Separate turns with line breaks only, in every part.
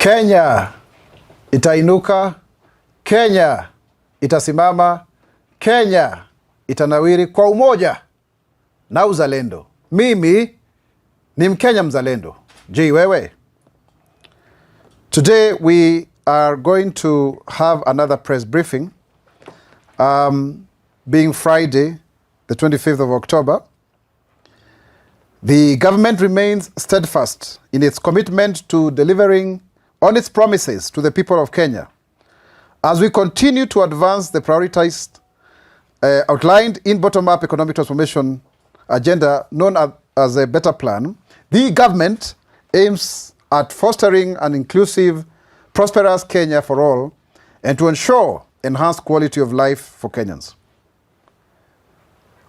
Kenya itainuka, Kenya itasimama, Kenya itanawiri kwa umoja na uzalendo. Mimi ni Mkenya mzalendo. Je, wewe? Today we are going to have another press briefing, being Friday, the 25th of October. The government remains steadfast in its commitment to delivering on its promises to the people of Kenya as we continue to advance the prioritized outlined in bottom-up economic transformation agenda known as a Better Plan. The government aims at fostering an inclusive, prosperous Kenya for all and to ensure enhanced quality of life for Kenyans.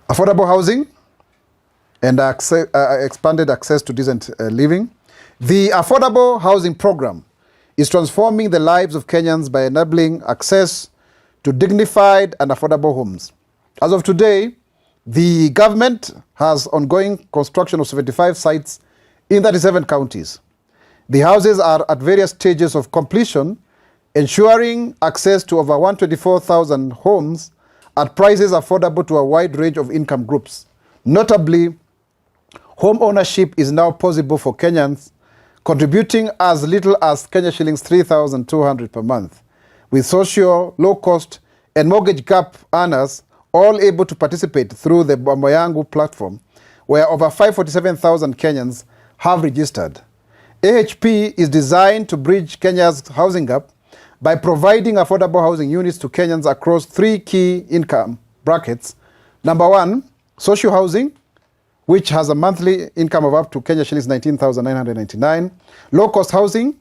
Affordable housing and expanded access to decent living. The Affordable Housing Program is transforming the lives of Kenyans by enabling access to dignified and affordable homes. As of today, the government has ongoing construction of 75 sites in 37 counties. The houses are at various stages of completion, ensuring access to over 124,000 homes at prices affordable to a wide range of income groups. Notably, home ownership is now possible for Kenyans contributing as little as Kenya shillings 3,200 per month, with social, low cost, and mortgage gap earners all able to participate through the Bomoyangu platform, where over 547,000 Kenyans have registered. AHP is designed to bridge Kenya's housing gap by providing affordable housing units to Kenyans across three key income brackets. Number one, social housing, which has a monthly income of up to Kenya shillings 19,999. Low-cost housing,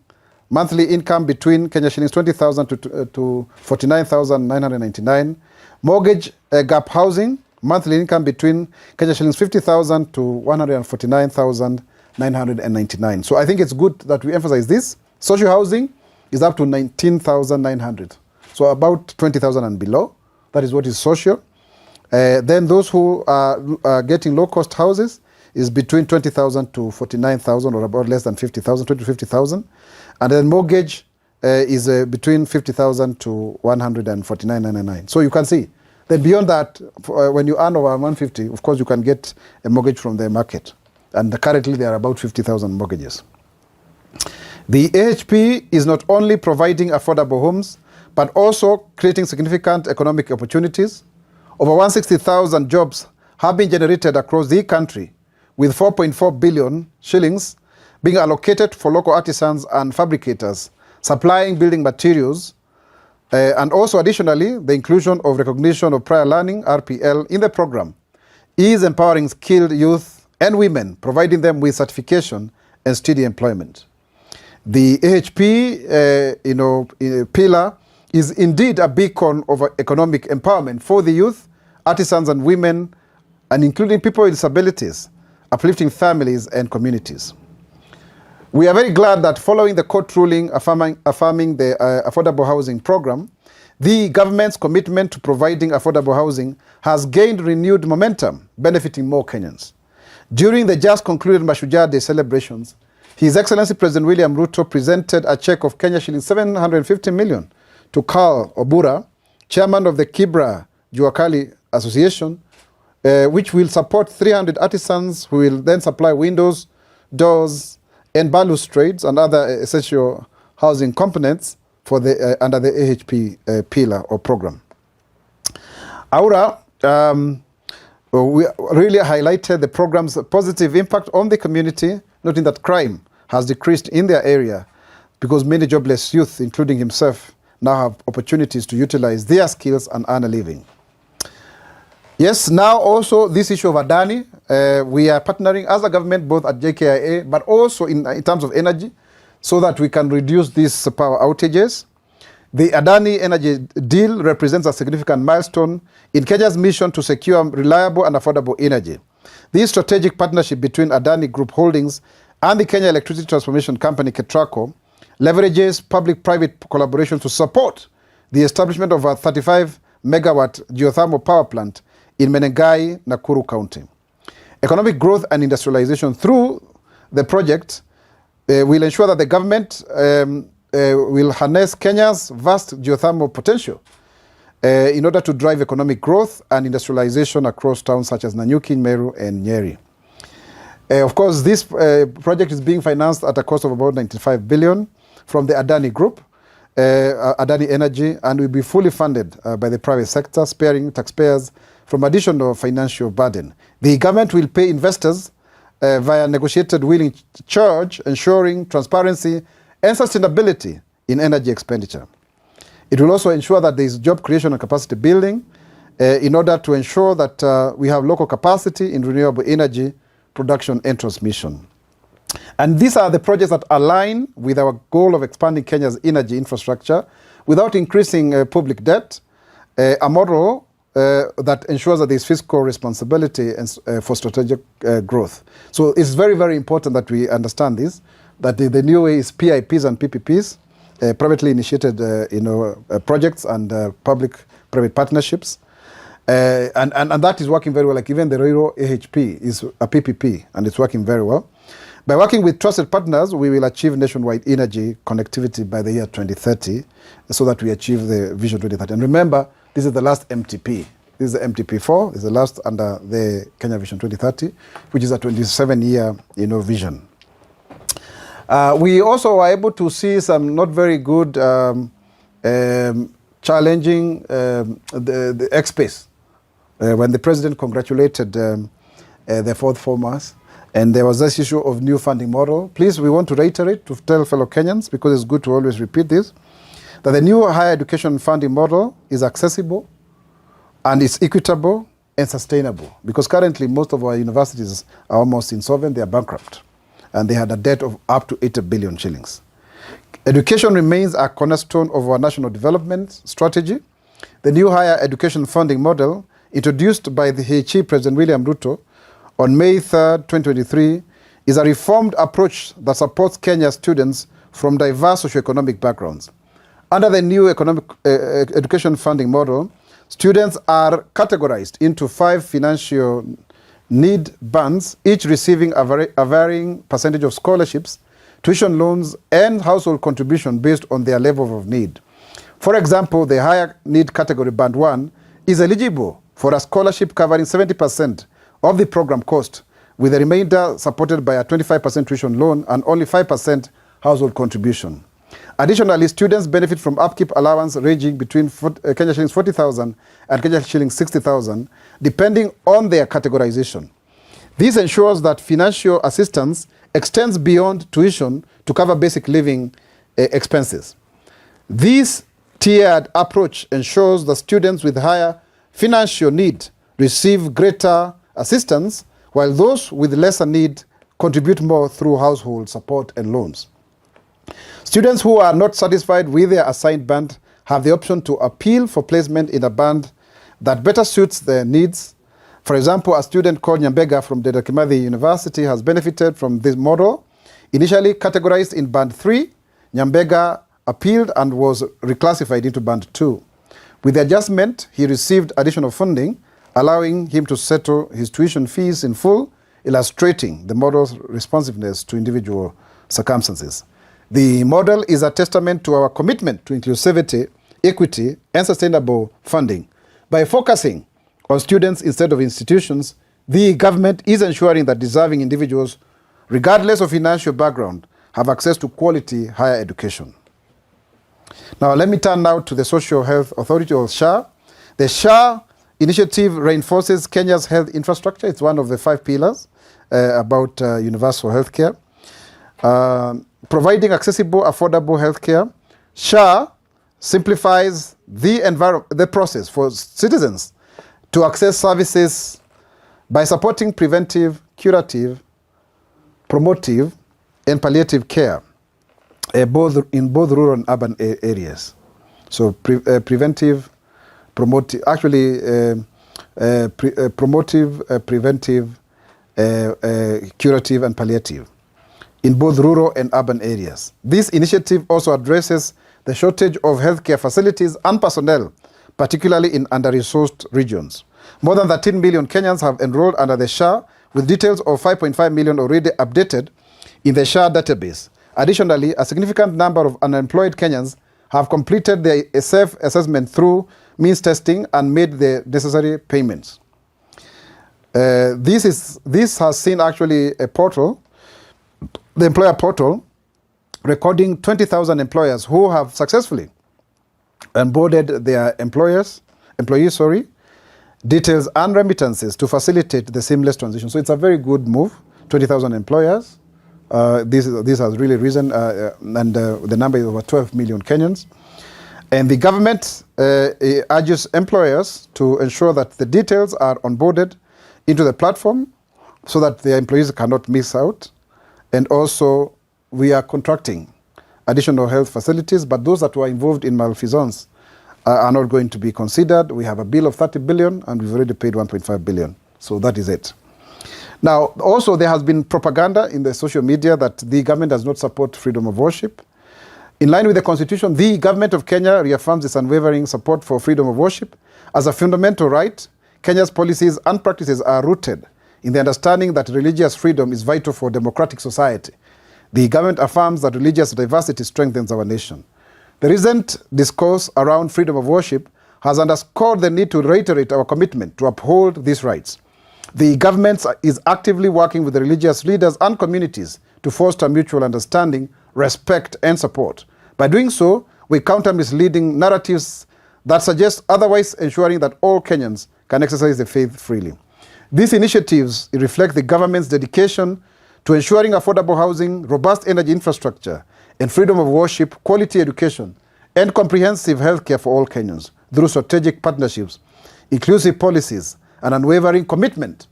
monthly income between Kenya shillings 20,000 to 49,999. Mortgage gap housing, monthly income between Kenya shillings 50,000 to 149,999. So I think it's good that we emphasize this. Social housing is up to 19,900. So about 20,000 and below. That is what is social. Then those who are getting low-cost houses is between 20,000 to 49,000 or about less than 50,000, 20 to 50,000. And then mortgage is between 50,000 to 149,999. So you can see that beyond that, when you earn over 150, of course you can get a mortgage from the market. And currently there are about 50,000 mortgages. The AHP is not only providing affordable homes, but also creating significant economic opportunities. Over 160,000 jobs have been generated across the country, with 4.4 billion shillings being allocated for local artisans and fabricators, supplying building materials, and also additionally, the inclusion of recognition of prior learning, RPL, in the program is empowering skilled youth and women, providing them with certification and steady employment. The AHP pillar is indeed a beacon of economic empowerment for the youth, artisans and women, and including people with disabilities, uplifting families and communities. We are very glad that following the court ruling affirming the affordable housing program, the government's commitment to providing affordable housing has gained renewed momentum, benefiting more Kenyans. During the just concluded Mashujaa Day celebrations, His Excellency President William Ruto presented a check of Kenya shillings 750 million to Carl Obura, chairman of the Kibra Juakali Association, which will support 300 artisans who will then supply windows, doors, and balustrades and other essential housing components under the AHP pillar or program. Aura, we really highlighted the program's positive impact on the community, noting that crime has decreased in their area because many jobless youth, including himself, now have opportunities to utilize their skills and earn a living. Yes, now also this issue of Adani, we are partnering as a government both at JKIA but also in terms of energy so that we can reduce these power outages. The Adani Energy deal represents a significant milestone in Kenya's mission to secure reliable and affordable energy. This strategic partnership between Adani Group Holdings and the Kenya Electricity Transformation Company, KETRACO, leverages public-private collaboration to support the establishment of a 35 megawatt geothermal power plant in Menengai, Nakuru County. Economic growth and industrialization through the project will ensure that the government will harness Kenya's vast geothermal potential in order to drive economic growth and industrialization across towns such as Nanyuki, Meru, and Nyeri. Of course, this project is being financed at a cost of about 95 billion from the Adani Group, Adani Energy, and will be fully funded by the private sector, sparing taxpayers from additional financial burden. The government will pay investors via negotiated wheeling charge, ensuring transparency and sustainability in energy expenditure. It will also ensure that there is job creation and capacity building in order to ensure that we have local capacity in renewable energy production and transmission. And these are the projects that align with our goal of expanding Kenya's energy infrastructure without increasing public debt, a model that ensures that there is fiscal responsibility and for strategic growth. So it's very, very important that we understand this, that the new way is PIPs and PPPs, privately initiated projects and public-private partnerships. And that is working very well. Like even the Ruiru AHP is a PPP and it's working very well. By working with trusted partners, we will achieve nationwide energy connectivity by the year 2030 so that we achieve the Vision 2030. And remember, this is the last MTP. This is the MTP4, it's the last under the Kenya Vision 2030, which is a 27-year vision. We also were able to see some not very good, challenging the X-Space when the president congratulated the fourth formers, and there was this issue of new funding model. Please, we want to reiterate to tell fellow Kenyans, because it's good to always repeat this, that the new higher education funding model is accessible and it's equitable and sustainable, because currently most of our universities are almost insolvent, they are bankrupt, and they had a debt of up to 80 billion shillings. Education remains a cornerstone of our national development strategy. The new higher education funding model, introduced by the HE President William Ruto on May 3rd, 2023, is a reformed approach that supports Kenya's students from diverse socioeconomic backgrounds. Under the new education funding model, students are categorized into 5 financial need bands, each receiving a varying percentage of scholarships, tuition loans, and household contribution based on their level of need. For example, the higher need category band 1 is eligible for a scholarship covering 70% of the program cost, with the remainder supported by a 25% tuition loan and only 5% household contribution. Additionally, students benefit from upkeep allowance ranging between Kenya shillings 40,000 and Kenya shillings 60,000, depending on their categorization. This ensures that financial assistance extends beyond tuition to cover basic living expenses. This tiered approach ensures that students with higher financial need receive greater assistance, while those with lesser need contribute more through household support and loans. Students who are not satisfied with their assigned band have the option to appeal for placement in a band that better suits their needs. For example, a student called Nyambega from Dedan Kimathi University has benefited from this model. Initially categorized in Band 3, Nyambega appealed and was reclassified into Band 2. With the adjustment, he received additional funding, allowing him to settle his tuition fees in full, illustrating the model's responsiveness to individual circumstances. The model is a testament to our commitment to inclusivity, equity, and sustainable funding. By focusing on students instead of institutions, the government is ensuring that deserving individuals, regardless of financial background, have access to quality higher education. Now, let me turn now to the Social Health Authority, or SHA. The SHA initiative reinforces Kenya's health infrastructure. It's one of the 5 pillars about universal health care. Providing accessible, affordable health care. SHA simplifies the process for citizens to access services by supporting preventive, curative, promotive, and palliative care, in both rural and urban areas. So preventive, promotive, actually, promotive, preventive, curative, and palliative in both rural and urban areas. This initiative also addresses the shortage of healthcare facilities and personnel, particularly in under-resourced regions. More than 13 million Kenyans have enrolled under the SHA, with details of 5.5 million already updated in the SHA database. Additionally, a significant number of unemployed Kenyans have completed their self-assessment through means testing and made the necessary payments. This is this has seen actually a portal, the employer portal, recording 20,000 employers who have successfully onboarded their employers, employees, sorry, details and remittances to facilitate the seamless transition. So it's a very good move. 20,000 employers. This has really risen, and the number is over 12 million Kenyans. And the government urges employers to ensure that the details are onboarded into the platform so that their employees cannot miss out. And also, we are contracting additional health facilities, but those that were involved in malfeasance are not going to be considered. We have a bill of 30 billion and we've already paid 1.5 billion. So that is it. Now, also there has been propaganda in the social media that the government does not support freedom of worship. In line with the constitution, the government of Kenya reaffirms its unwavering support for freedom of worship as a fundamental right. Kenya's policies and practices are rooted in the understanding that religious freedom is vital for democratic society. The government affirms that religious diversity strengthens our nation. The recent discourse around freedom of worship has underscored the need to reiterate our commitment to uphold these rights. The government is actively working with the religious leaders and communities to foster mutual understanding, respect, and support. By doing so, we counter misleading narratives that suggest otherwise, ensuring that all Kenyans can exercise their faith freely. These initiatives reflect the government's dedication to ensuring affordable housing, robust energy infrastructure, and freedom of worship, quality education, and comprehensive healthcare for all Kenyans through strategic partnerships, inclusive policies, and unwavering commitment.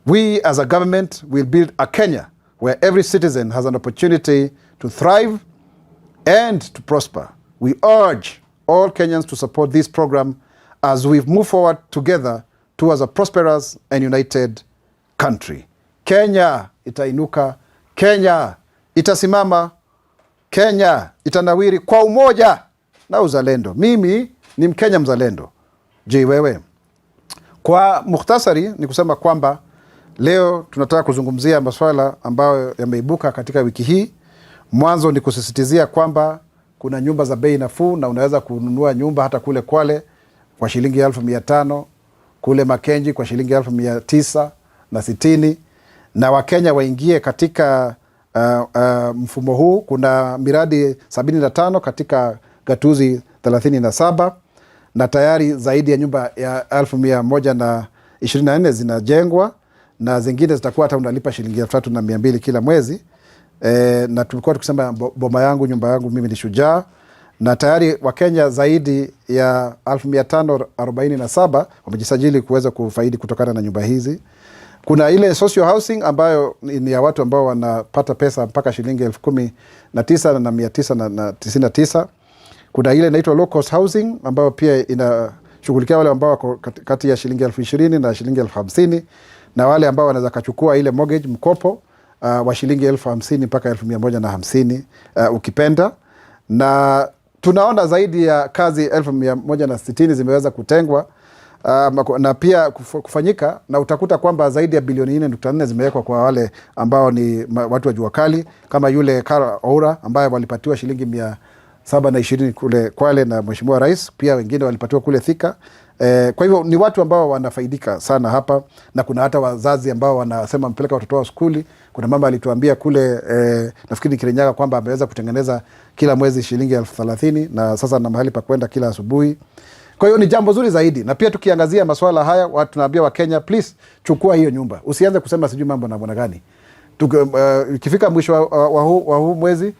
We as a government will build a Kenya where every citizen has an opportunity to thrive and to prosper. We urge all Kenyans to support this program as we move forward together towards a prosperous and united country. Kenya itainuka, Kenya itasimama, Kenya itanawiri kwa umoja na uzalendo. Mimi ni Mkenya mzalendo. Je, wewe? Kwa mukhtasari ni kusema kwamba leo tunataka kuzungumzia masuala ambayo yameibuka katika wiki hii. Mwanzo ni kusisitizia kwamba kuna nyumba za bei nafuu na unaweza kununua nyumba hata kule Kwale kwa shilingi 500,000, kule Makenji kwa shilingi 960,000, na Wakenya waingie katika mfumo huu. Kuna miradi 75 katika gatuzi 37 na tayari zaidi ya nyumba ya 1,124 zinajengwa na zingine zitakuwa hata unalipa shilingi 3,200 kila mwezi. Na tulikuwa tukisema boma yangu nyumba yangu mimi ni shujaa, na tayari Wakenya zaidi ya 547,000 wamejisajili kuweza kufaidi kutokana na nyumba hizi. Kuna ile social housing ambayo ni ya watu ambao wanapata pesa mpaka shilingi 19,999. Kuna ile inaitwa low cost housing ambayo pia inashughulikia wale ambao wako kati ya shilingi 20,000 na shilingi 50,000, na wale ambao wanaweza kachukua ile mortgage mkopo wa shilingi 50,000 mpaka 150,000, ukipenda. Na tunaona zaidi ya kazi 160,000 zimeweza kutengwa na pia kufanyika, na utakuta kwamba zaidi ya bilioni 4.4 zimewekwa kwa wale ambao ni watu wa jua kali kama yule Carl Oura ambaye walipatiwa shilingi 720 kule Kwale na Mheshimiwa Rais, pia wengine walipatiwa kule Thika. Kwa hivyo ni watu ambao wanafaidika sana hapa, na kuna hata wazazi ambao wanasema mpeleka watoto wao skuli. Kuna mama alituambia kule nafikiri Kirinyaga kwamba ameweza kutengeneza kila mwezi shilingi 30,000 na sasa na mahali pa kwenda kila asubuhi. Kwa hiyo ni jambo zuri zaidi, na pia tukiangazia masuala haya tunaambia Wakenya, please chukua hiyo nyumba, usianze kusema sijui mambo namna gani. Ikifika mwisho wa huu mwezi,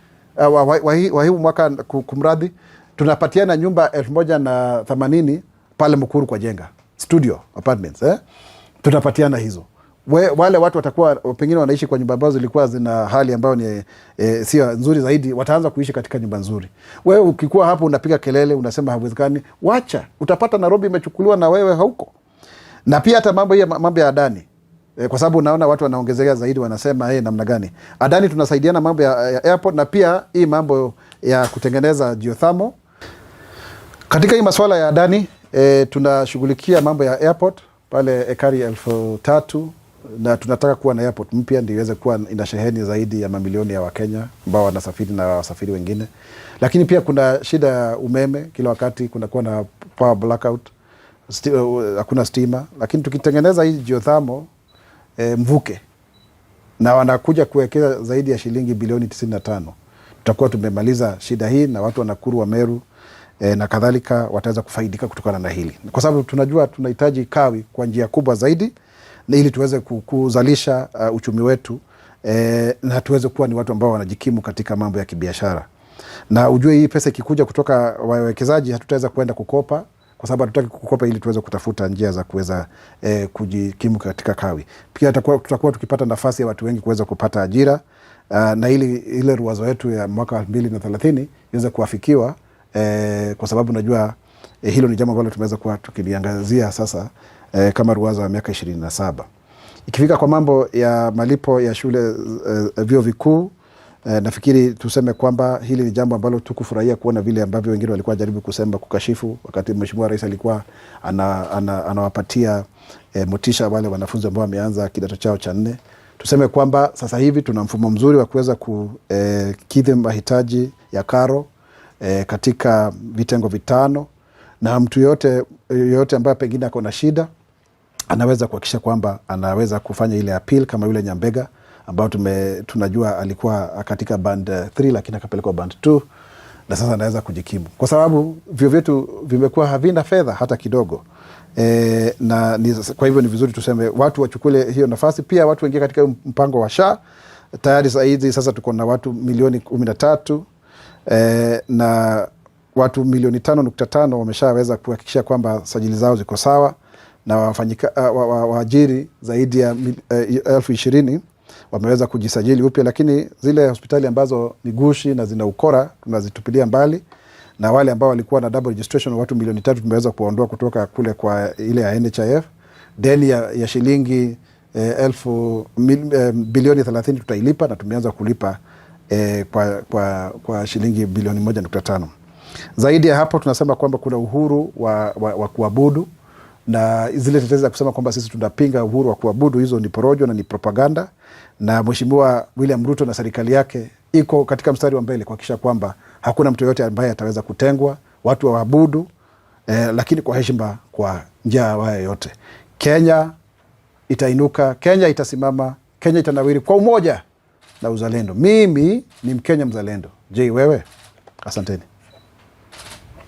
wa huu mwaka kumradhi, tunapatiana nyumba 1,080 pale Mukuru kwa Jenga studio apartments? Tunapatiana hizo. Wale watu watakuwa pengine wanaishi kwa nyumba ambazo zilikuwa zina hali ambayo ni sio nzuri zaidi, wataanza kuishi katika nyumba nzuri. Wewe ukikuwa hapo unapiga kelele unasema haiwezekani, wacha, utapata Nairobi imechukuliwa na wewe hauko. Na pia hata mambo ya, mambo ya Adani kwa sababu unaona watu wanaongezeka zaidi, wanasema hey, namna gani Adani tunasaidiana mambo ya airport na pia hii mambo ya kutengeneza geothermal. Katika hii masuala ya Adani tunashughulikia mambo ya airport pale ekari 3,000 na tunataka kuwa na airport mpya ndio iweze kuwa ina sheheni zaidi ya mamilioni ya Wakenya ambao wanasafiri na wasafiri wengine. Lakini pia kuna shida ya umeme, kila wakati kunakuwa na power blackout, hakuna stima. Lakini tukitengeneza hii geothermal mvuke na wanakuja kuwekeza zaidi ya shilingi bilioni 95, tutakuwa tumemaliza shida hii na watu wa Nakuru wa Meru na kadhalika wataweza kufaidika kutokana na hili, kwa sababu tunajua tunahitaji kawi kwa njia kubwa zaidi na ili tuweze kuzalisha uchumi wetu na tuweze kuwa ni watu ambao wanajikimu katika mambo ya kibiashara. Na ujue hii pesa ikikuja kutoka wawekezaji, hatutaweza kuenda kukopa kwa sababu hatutaki kukopa ili tuweze kutafuta njia za kuweza kujikimu katika kawi. Pia tutakuwa tukipata nafasi ya watu wengi kuweza kupata ajira na ili ile ruwaza yetu ya mwaka 2030 iweze kuafikiwa kwa sababu najua hilo ni jambo ambalo tumeweza kuwa tukiliangazia sasa kama ruwaza ya miaka 27. Ikifika kwa mambo ya malipo ya shule vyuo vikuu nafikiri tuseme kwamba hili ni jambo ambalo tukufurahia kuona vile ambavyo wengine walikuwa jaribu kusema kukashifu wakati Mheshimiwa Rais alikuwa anawapatia motisha wale wanafunzi ambao wameanza kidato chao cha 4. Tuseme kwamba sasa hivi tuna mfumo mzuri wa kuweza kukidhi mahitaji ya karo katika vitengo 5, na mtu yoyote ambaye pengine ako na shida anaweza kuhakikisha kwamba anaweza kufanya ile appeal kama yule Nyambega ambao tunajua alikuwa katika band 3 lakini akapelekwa band 2 na sasa anaweza kujikimu, kwa sababu vyuo vyetu vimekuwa havina fedha hata kidogo. Na ni, kwa hivyo ni vizuri tuseme watu wachukue hiyo nafasi. Pia watu waingie katika mpango wa SHA. Tayari saa hizi sasa tuko na watu milioni 13 na watu milioni 5.5 wameshaweza kuhakikisha kwamba sajili zao ziko sawa, na waajiri zaidi ya 20,000 wameweza kujisajili upya. Lakini zile hospitali ambazo ni gushi na zina ukora tunazitupilia mbali, na wale ambao walikuwa na double registration watu milioni 3 tumeweza kuwaondoa kutoka kule kwa ile ya NHIF. Deni ya shilingi bilioni 30 tutailipa, na tumeanza kulipa kwa shilingi bilioni 1.5. Zaidi ya hapo tunasema kwamba kuna uhuru wa kuabudu, na zile tetezi za kusema kwamba sisi tunapinga uhuru wa kuabudu, hizo ni porojo na ni propaganda. Na Mheshimiwa William Ruto na serikali yake iko katika mstari wa mbele kuhakikisha kwamba hakuna mtu yoyote ambaye ataweza kutengwa, watu waabudu lakini kwa heshima kwa njia yoyote. Kenya itainuka, Kenya itasimama, Kenya itanawiri kwa umoja na uzalendo. Mimi ni Mkenya mzalendo. Je, wewe? Asanteni.